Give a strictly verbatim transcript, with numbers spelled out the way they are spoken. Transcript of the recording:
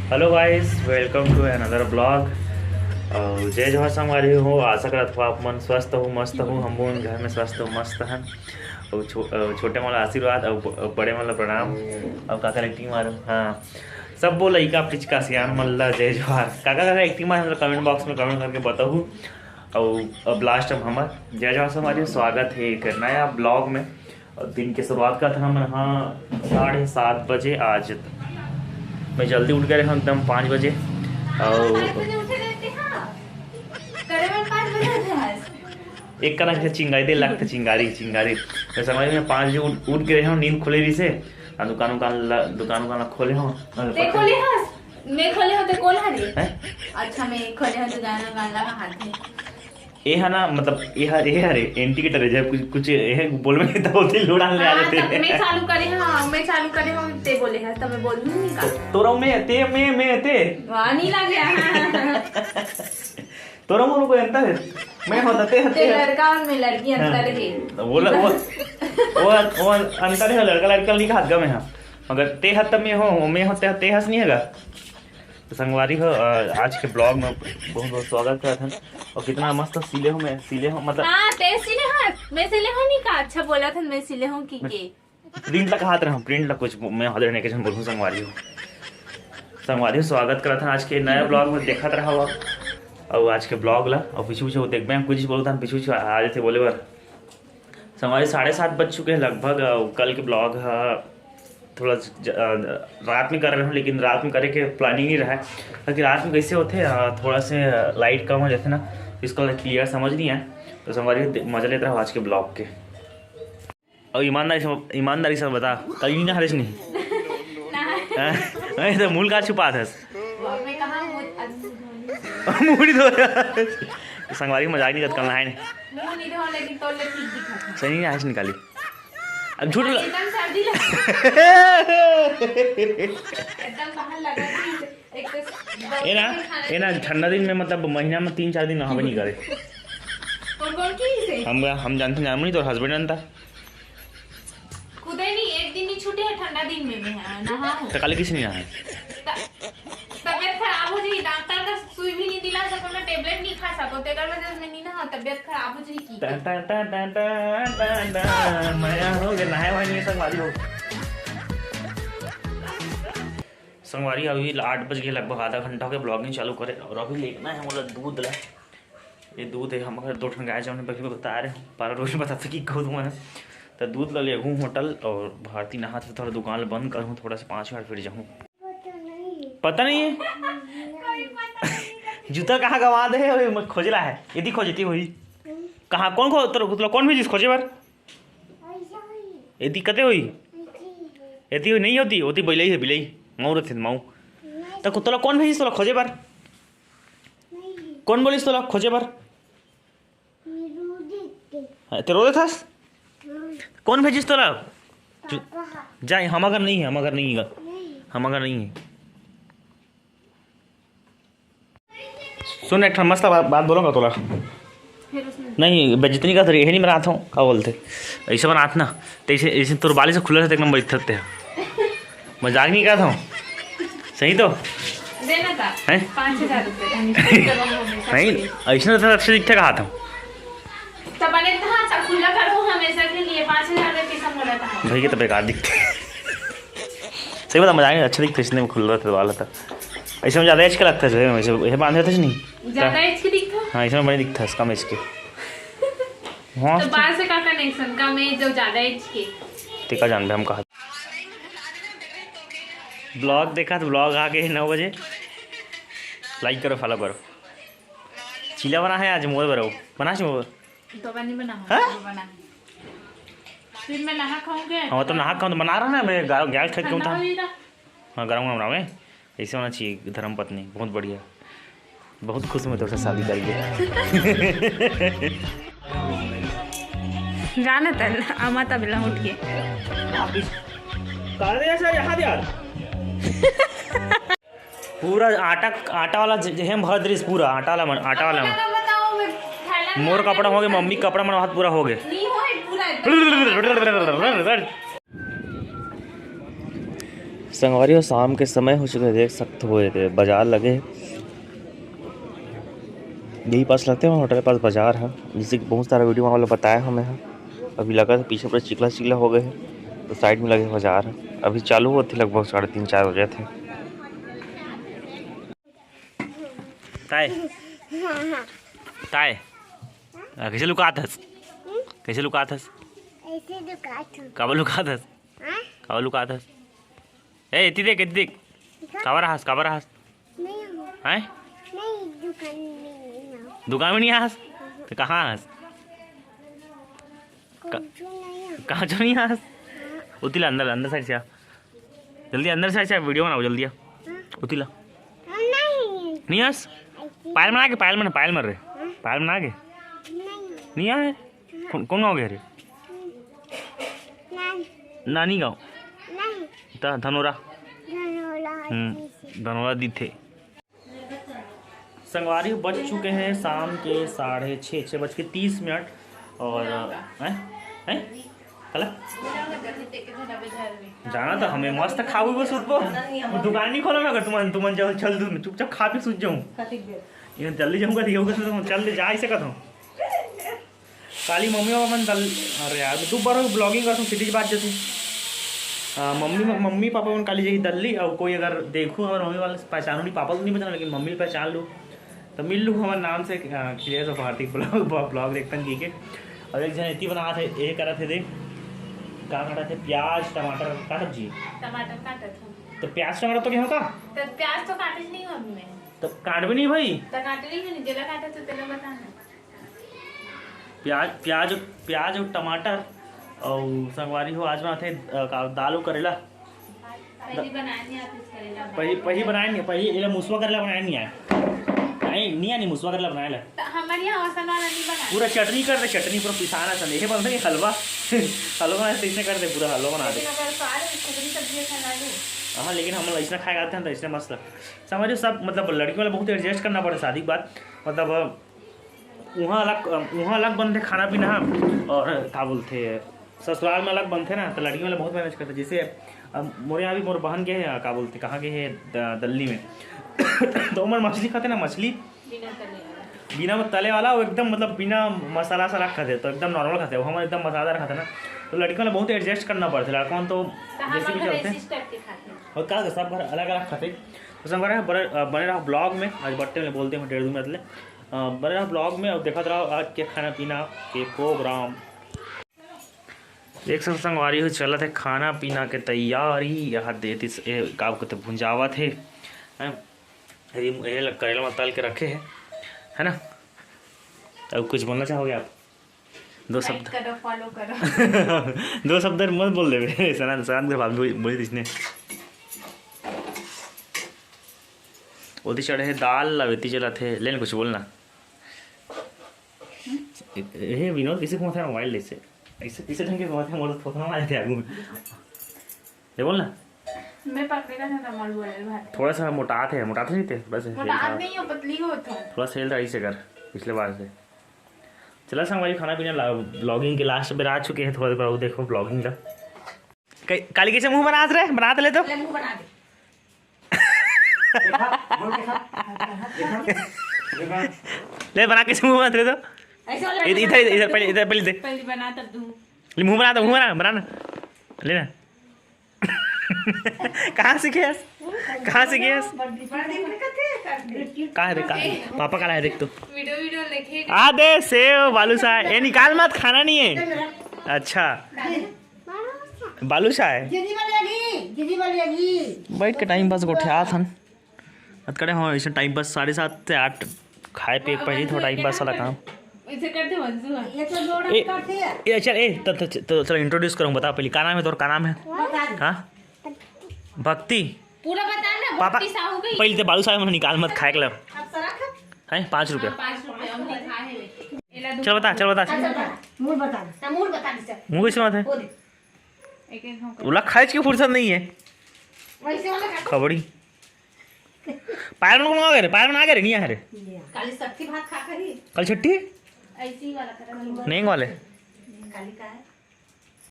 Hello guys, welcome to another vlog। अउ जय जोहार संगवारी हो, आशा करत हो आप मन स्वस्थ हो, मस्त हो। हम मन घर में स्वस्थ हो, मस्त हन। अउ छो, अ, छोटे मन ला आशीर्वाद, अउ ब-, बड़े मन ला प्रणाम। अउ काका ला acting मारो, हाँ, सब वो लइका पिचका सियान मन ला जय जोहार। काका काका acting मारो, comment box में comment करके बताहू। अउ अब last में हमर जय जोहार संगवारी हो, स्वागत है एक नया vlog में। अउ दिन के शुरुआत करत हन हमन, हाँ, साढ़े सात बजे। आज मैं जल्दी उठ गए हन एकदम पाँच बजे। अउ पाँच बजे उठे रहते हैं। करे में पाँच बजे उठे हैं। एक कना के चिंगारी दे लगते, चिंगारी, चिंगारी। मैं समझ में पाँच बजे उठ, उठ गए हन, नींद खुले रही से। आ दुकान उकान ला, दुकान उकान ला खोले हन। ते खोले हस? मैं खोले हों ते कौन हरे? हैं? अच्छा, मैं खोले हों दुकान उकान ला हाथ में। ए हा ना, मतलब, ए हा, ए हरे, indicator है, जब कुछ, कुछ ए बोलबे नहीं, तब ओती लोड़ा ले आ हाँ, जाते तब हैं। मैं चालू करे, हाँ, मैं चालू करे हूँ, ते बोले है, तब मैं बोल दूँ नहीं का? तो, तोरा में, ते, में, में, ते। वाह, नहीं लग गया। तोरा मोर कोई अंतर है? मैं होता, ते ते हते। लड़का और मैं लड़की हाँ। अंतर है। तो बोला, वो, वो, वो अंतर है, लड़का लड़का नहीं कहा गा मैं, हाँ। मगर ते हत में हो, मैं होते, ते हस नहीं हैगा। तो संगवारी हो, अ, आज के vlog में बहुत बहुत स्वागत करत हन। और कितना मस्त सिले हो, मैं सिले हो, मतलब हाँ, ते सिले हस, मैं सिले हूँ नहीं का? अच्छा बोला था, मैं सिले हूँ कि मैं के? Print ला कहात रहा हूँ, print ला कुछ मैं हदर नहीं के बोलूँ संगवारी हो। संगवारी हो, स्वागत करत हन आज के नया vlog में, देखत रहा। और आज के vlog ला, और पीछू पीछू देखबे हम कुछ बोलत हन, पीछू पीछू आ जाते बोले बर। संगवारी, साढ़े सात बज चुके हैं लगभग। अउ कल के vlog ह थोड़ा ज-, अ, रात में कर रहे हूँ, लेकिन रात में करे के planning ही रहा है, ताकि रात में कैसे होते हैं, अ, थोड़ा से light कम हो जाते ना, इसको clear समझ नहीं आए। तो संगवारी दे-, मजा लेते रहो आज के vlog के। और ईमानदारी से, ईमानदारी से बता, कल नहीं नहारिस नहीं? हाँ? नहीं तो मूल का छुपात हस? मैं कहाँ मुड़-, मुड़ी धो। संगवारी के मजाक नहीं करत, कल नहाए नहीं। मुंह नहीं धो, लेकिन तोर ले ठीक दिखत है। सही नहीं, आज निकाली। अब झूठ ल- एकदम सर्दी लग एकदम बाहर लगा थी, एक तो ए ना, ए ना, ठंडा दिन में, मतलब, महीना में तीन चार दिन नहाबे नहीं करे। कौन कौन की से? हम, हम जानते, जानबो नहीं, तोर husband जानता। खुदे नहीं, एक दिन नहीं छूटे है ठंडा दिन में, मैं, हाँ, नहा हूँ। तो कल किसी नहीं नहाए? त-, तबीयत खराब हो जाई, डॉक्टर का सुई भी नहीं दिला सको ना, tablet नहीं खा सको, तेकर वजह से मैं नहीं नहा, तबीयत खराब हो जाई की। टन, टन, टन, टन, टन, टन, टन। मया हो गया, नहाए वहाए नहीं संगवारी हो। संगवारी, अभी आठ बज गए, लगभग आधा घंटा हो गया vlogging चालू करे, और अभी लेना है मोला दूध ला। ये दूध है, हम अगर दो ठन गाय जौन बकरी बता रहे हो, पारा रोज बता सकी कहूँ तुम्हें। तो दूध ला लेहूँ होटल, और भारती नहा तो थोड़ा दुकान ला बंद करूँ, थोड़ा सा पाँच मिनट फिर जाऊँ। पता नहीं है। जूता कहाँ गवा दे है, वही मत खोज रहा है। यदि खोजती हुई। कहाँ, कौन खो-, तोर, तोला कौन भेजिस खोजे बर? यदि कते हुई? यदि हुई नहीं होती, होती बिलई है, बिलई। माऊ रथे, माऊ। तो तोला कौन भेजिस तोला खोजे बर? कौन बोलिस तोला खोजे बर? हाँ, ते रो देथस? कौन भेजिस तोला? जु-, पापा। जाए, हम अगर नहीं है, हम अगर नहीं है। नहीं। हम अगर नहीं है। सुन, एक ठन मस्त बात, बात बोलूँगा तोला। फिर उसने नहीं, बेइज्जती नहीं करत रही, यही नहीं बनात हूँ, का बोलते? ऐसे बनात ना, तो ऐसे, ऐसे तोर बाली से खुला से एकदम बैठते हैं। मजाक नहीं करत हूँ, सही तो? देना था। हैं? पाँच हज़ार रुपये। नहीं, ऐसे तो अच्छा दिखते कहा था। तो बने था, तो खुला करो हमेशा के लिए, पाँच हज़ार रुपये पैसा बोला था। भाई, ये तो बेकार दिखते। सही बता, मजा आएगा, अच्छा दिखता है, इसने खुला रहता है, बाल रहता। ऐसे में ज़्यादा एज का लगता है, जो है, वैसे ये बांधे थे नहीं? ज़्यादा एज के दिखता? हाँ, इसमें बड़े दिखता है, कम एज के। हाँ, तो तो बाल से का connection? कम एज जो ज़्यादा एज के। टीका जान हम कहा। Vlog देखा तो vlog आ गए नौ बजे। Like करो, follow करो। चीला बना है आज मोर बरो। बना सी मोर। तो बनी बना है, हाँ? तो बना है। फिर मैं नहा खाऊंगे। हाँ, तो नहा खाऊं तो बना रहा ना, मैं गा-, गैस खेत ठंडा था। हो जाएगा। हाँ, गरम गरम रहा मैं। ऐसे होना चाहिए धर्म पत्नी, बहुत बढ़िया। बहुत खुश हूँ मैं तोसे शादी करके। जाने तन, आमा तबला उठ के। कहाँ दे यार, यहाँ दे यार। पूरा आटा, आटा वाला ज-, जेहेम भर दे रहिस पूरा, आटा वाला मन, आटा वाला मन। बताओ, मैं थैला में मोर कपड़ा हो गए, मम्मी के कपड़ा मन हाथ पूरा हो गए। नहीं हो, पूरा एकदम। संगवारी हो, शाम के समय हो चुके हे, देख सकत हो, ये दे बाजार लगे हे। यही पास लगते हैं, होटल के पास बाजार है, जैसे कि बहुत सारा वीडियो में आप लोग बताया हमें है। अभी लगा था पीछे पूरा चिकला चिकला हो गए है, तो साइड में लगे बाजार है। अभी चालू होते लगभग साढ़े तीन चार बजे थे। ताय, ताय, आ, कैसे लुकात हस? कैसे लुकात हस? ऐसे लुकात हूँ। काबर लुकात हस? हाँ? काबर लुकात हस? ए, एती देख, एती देख। दिखा। काबर हस, काबर हस? नहीं हूँ। हैं? नहीं, दुकान में नहीं हूँ। दुकान में नहीं हस? तो कहाँ हस? कुछ नहीं हूँ। कहाँ जो नहीं हस? हाँ। उतिला अंदर, अंदर साइड से आ। जल्दी अंदर से आ, वीडियो बनाओ, जल्दी आ। हाँ। उतिला। हाँ, नहीं। नहीं हस? ऐसे। पायल बना के, पायल बना, पायल मर रहे। हाँ। पायल बना के। नहीं। नहीं आए? कौन, कौन गाँव गए रे? नान-, नानी गाँव। नहीं। ता धनोरा। धनोरा हम्म, ऐसे। धनोरा दिथे। संगवारी हो, बज चुके हैं शाम के साढ़े छः, छः बज के तीस मिनट। और हैं, हैं, कला जाना था हमें, मस्त खाऊ बस उठबो। दुकान नहीं खोला मैं, अगर तुमन, तुमन जाओ, चल दूँ, चुपचाप खा पी सूत जाऊँ। ये जल्दी जाऊँगा, तो ये होगा, तो चल दे, जा ही सकत हूँ। काली मम्मी पापा मन दल-, अरे यार, दू बार ब्लॉगिंग करथूं, सीधी बात जैसे, आ, मम्मी, मम्मी पापा मन काली जही दल्ली, और कोई अगर देखू हमर मम्मी वाले पहचानू नहीं, पापा तो नहीं पहचानू, लेकिन मम्मी पहचान लू, तो मिल लू हमर नाम से, आ, अखिलेश और भारती ब्लॉग, ब्लॉग देखतन की के। और एक जन एती बनात हे, ये करत हे, देख, का काटत हे, प्याज, टमाटर, का सब्जी? टमाटर काटत हूँ। तो प्याज, टमाटर तो क्या होता? तो प्याज तो काटे नहीं हूँ अभी मैं। तो काट भी नहीं भाई। तो काटे नहीं हूँ, जेला काटे तो तेला बताना। प्याज, प्याज, प्याज और टमाटर और संगवारी हो, आज बनाथे, अ, का, दाल और करेला। पहली बनाए नहीं आते करेला। पही, पही बनाए नहीं, पही एला मुसवा करेला बनाए नहीं आए। नहीं, नहीं आनी मुसवा करेला बनाए ला। तो हमारे यहाँ वैसा वाला नहीं बना। पूरा चटनी कर दे, चटनी पूरा पिसान असन। ये बनता है हलवा। हलवा बनाए तो इसने कर दे, पूरा हलवा बना दे। लेकिन अगर सारे कुकरी सब्जी ऐसा ना लूँ। हाँ, लेकिन हम लोग इसने खाए खाते हैं तो इसने मस्त लग-, समझो सब, मतलब लड़की वाला बहुत एडजस्ट करना पड़े शादी के बाद। मतलब उहाँ अलग, उहाँ अलग बनथे खाना पीना, और का बोलथे, ससुराल में अलग बनथे ना, तो लड़की वाला बहुत मैनेज करथे। जैसे अब मोरे यहाँ भी मोर बहन गे हे, का बोलथे, कहाँ गे हे, द-, दल्ली में। तो ओमन मछली खाथे ना, मछली बिना तले वाला। बिना तले वाला, वो एकदम मतलब बिना मसाला वसाला खाथे, तो एकदम नॉर्मल खाथे। वो हमन एकदम मसालेदार खाथे ना, तो लड़की वाला बहुत एडजस्ट करना पड़थे। लड़का मन तो तो हम जैसे भी लोग चलथे। इसी टाइप के खाते हैं। और का सब घर अलग अलग खाथे। तो संगवारी हो, बने, अ, बने रहो ब्लॉग में। आज बट्टे में बोलते हैं डेढ़ दू मिनट ले। अ, बने रहो ब्लॉग में और देखत रहो आज के खाना पीना के प्रोग्राम। देख सकते संगवारी हो, चलत हे खाना पीना के तैयारी। यहाँ देती से, ए, का कहते, भुंजावत हे, हैं? ये, ये लग करेला में तल के रखे हे, है ना? अब कुछ बोलना चाहोगे आप? दो like शब्द। करो, follow करो। दो शब्द मत बोल देवे। सनान, सनान के भाभी बोली, बोली इसने। ओती चढ़े हे दाल, अब एती चलत हे, ले न कुछ बोलना। ए, ए, विनोद, कैसे घुमाता है मोबाइल ऐसे? ऐसे, कैसे ढंग के घुमाता है, मोर तो थोथना मारे थे आगू में। ले बोलना। मैं पकड़े का था, मोर बोले भाई। थोड़ा सा मोटात है, मोटात नहीं थे, थोड़ा सा मोटात हेल था। नहीं हो, पतली हो तो। थोड़ा सा हेल था, ऐसे कर, पिछले बार से। चला संगवारी, खाना पीना ला-, vlogging के last बेर आ चुके हैं। थोड़ा देर बाद देखो vlogging ला। कै-, काली कैसे मुंह बनात रहे? बनात ले तो। ले मुंह बना दे। देखा, बोल देखा। देखा, देखा। ले बना कैसे मुंह बनात रहे तो। ऐसे वाला इध-, इधर, इधर, इधर, पहले, इधर पहले दे। पहले बना तब दूं। ले मुंह बना तो, मुंह बना, बना ना। ले ना। कहाँ सीखे हस? कहाँ सीखे हस? कहाँ है रे, कहाँ है? पापा कहाँ है, देख तो। वीडियो, वीडियो देखे। आ दे सेव, बालूशाह। ए, निकाल मत, खाना नहीं है। अच्छा। बालूशाह है। दीदी वाली आ गई, दीदी वाली आ गई। बैठ के टाइम पास गोठियात हन। अतकड़े हो, इसे टाइम पास साढ़े सात से आठ खाए पिए के पहले थोड़ा टाइम पास वाला काम। इसे करते मंजू है। ये तो जोड़ा ए, करते हैं। ए, चल, ए, त, त, त, चलो introduce करूँ, बता पहले, का नाम है तोर, का नाम है? बता दे। हाँ? भक्ति। पूरा बता ना, पापा, भक्ति साहू गई। पहले तो बालूशाह में निकाल मत, खाए के ला। अब सरक। हैं, पाँच रुपया। हाँ, पाँच रुपया, हम लिखा है। एला दू। चल बता, चल बता। अच्छा, बता। मूड बता दे। ना, मूड बता दे, चल। मुंह कैसे बात है? वो दे। एक एक हम कर। ओला खाए के फुर्सत नहीं है। वैसे वाला खा। खबड़ी। पायल मन कौन आ गए रे? पायल मन आ गए रे? नहीं आ रहे। काली शक्ति भात खा कर ही। कल छुट्टी? ऐसी वाला कर। नहीं वाले। काली का है?